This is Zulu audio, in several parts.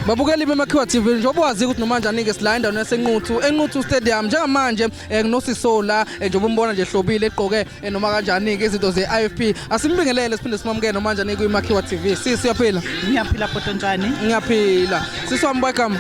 Babukeli beMakhiwa TV, njengoba wazi ukuthi nomanje anike sila endaweni yaseNquthu, eNquthu Stadium njengamanje. Kunosisola, njengoba umbona nje hlobile, egqoke noma kanjani ke izinto ze-IFP. Asimbingelele siphinde simamukele nomanje anike kwiMakhiwa TV. Sisi, uyaphila? Ngiyaphila, bhuti, njani? Ngiyaphila, sisi wami. Kwegama?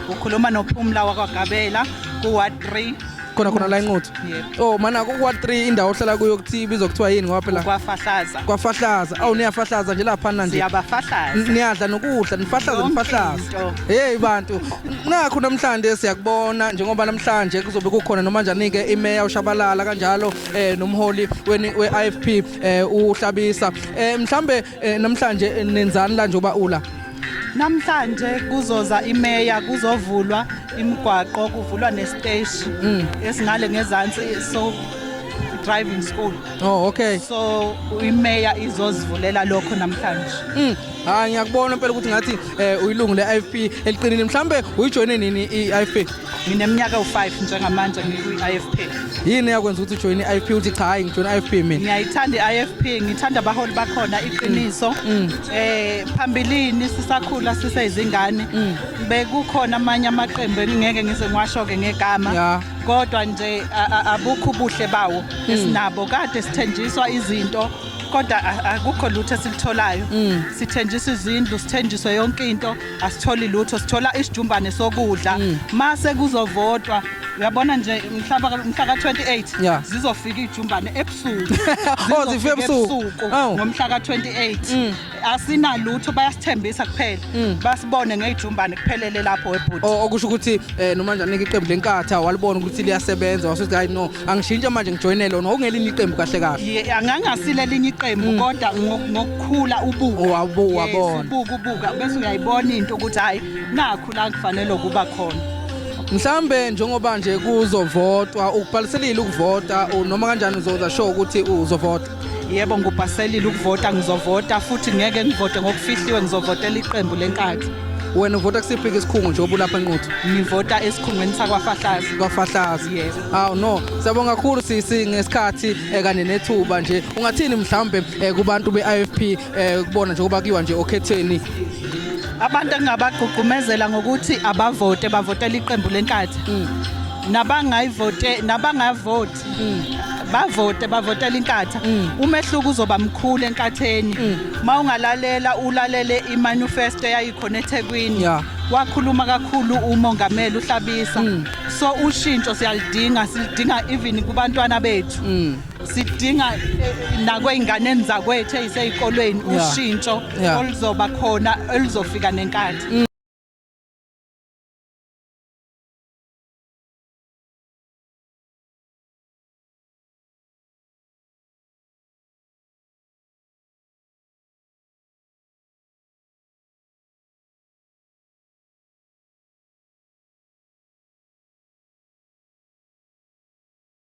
Ukhuluma noPhumla wakwaGabela ku-ward 3. Khona khona la eNquthu? Yebo. Oh mana, ku-ward 3, indawo ohlala kuyo kuthi ibizwa kuthiwa yini, ngoba phela Kwafahlaza. Kwafahlaza. Awu, niyafahlaza nje laphana nje. Siyabafahlaza. Niyadla nokudla, nifahlaza. Yonke Nifahlaza. into. Hey bantu, nakho namhlanje siyakubona njengoba namhlanje kuzobe kukhona noma njani-ke imeya uShabalala, kanjalo nomholi we-IFP uHlabisa. Mhlambe namhlanje nenzani la njengoba ula? Namhlanje kuzoza imeya, kuzovulwa imigwaqo, kuvulwa nesiteshi esingale ngezansi, so driving school. Oh, okay. So imeya izozivulela lokho namhlanje. Hayi, ngiyakubona impela ukuthi ngathi uyilungu le-IFP eliqinile. Mhlambe uyijoyine nini i-IFP? Ngineminyaka ewu-5 njengamanje ngikwi-IFP. Yini eyakwenza ukuthi ujoyine i-IFP, uthi cha, hayi, ngijoyine i-IFP mina? Ngiyayithanda i-IFP, ngithanda abaholi bakhona, iqiniso. Phambilini sisakhula siseyizingane, bekukhona amanye amaqembu engingeke ngize ngiwasho-ke ngegama. Kodwa nje abukho ubuhle bawo esinabo. Kade sithenjiswa izinto kodwa akukho lutho esilitholayo. Sithenjiswa izindlu, sithenjiswe yonke into, asitholi lutho, sithola isijumbane sokudla. Mase kuzovotwa, uyabona nje mhla ka-28 zizofika ijumbane ebusuku. Oh, zifika ebusuku. Awu. Ngomhla ka-28 asinalutho, bayasithembisa kuphela, basibone ngejumbane, kuphelele lapho, webhuti. Oh, okusho ukuthi noma njani iqembu leNkatha walibona ukuthi liyasebenza, wasuthi hayi no, angishintshe manje ngijoyine lona, okungelinye iqembu kahle kahle. Ye, angangasile elinye iqembu, kodwa ngokukhula ubuka. Yes, Wabona. Ubuka, ubuka bese uyayibona into ukuthi hayi, nakhu la kufanele ukuba khona. Mhlambe njengoba nje kuzovotwa, ukubhaliselile ukuvota noma kanjani uzoza sure ukuthi uzovota? Yebo, ngubhaselile ukuvota, ngizovota futhi ngeke ngivote ngokufihliwe, ngizovotela iqembu leNkatha. Wena uvota kusiphi isikhungo njengoba ulapha eNquthu? Ngivota esikhungweni sakwaFahlaza. Kwafahlaza. Yebo. Awu no, siyabonga kakhulu sisi ngesikhathi kanye nethuba nje. Ungathini mhlambe kubantu be-IFP kubona njengoba kuyiwa nje okhetheni? Abantu engingabagqugqumezela ngokuthi abavote, bavotele iqembu leNkatha. Nabangayivote, nabangavoti, bavote, bavotele iNkatha. Umehluko uzoba mkhulu eNkatheni. Ma ungalalela, ulalele imanifesto eyayikhona eThekwini. Wakhuluma kakhulu umongameli uHlabisa. So ushintsho siyalidinga, silidinga even kubantwana bethu. Sidinga nakwey'nganeni zakwethu ey'sey'kolweni ushintsho oluzoba khona, oluzofika neNkatha.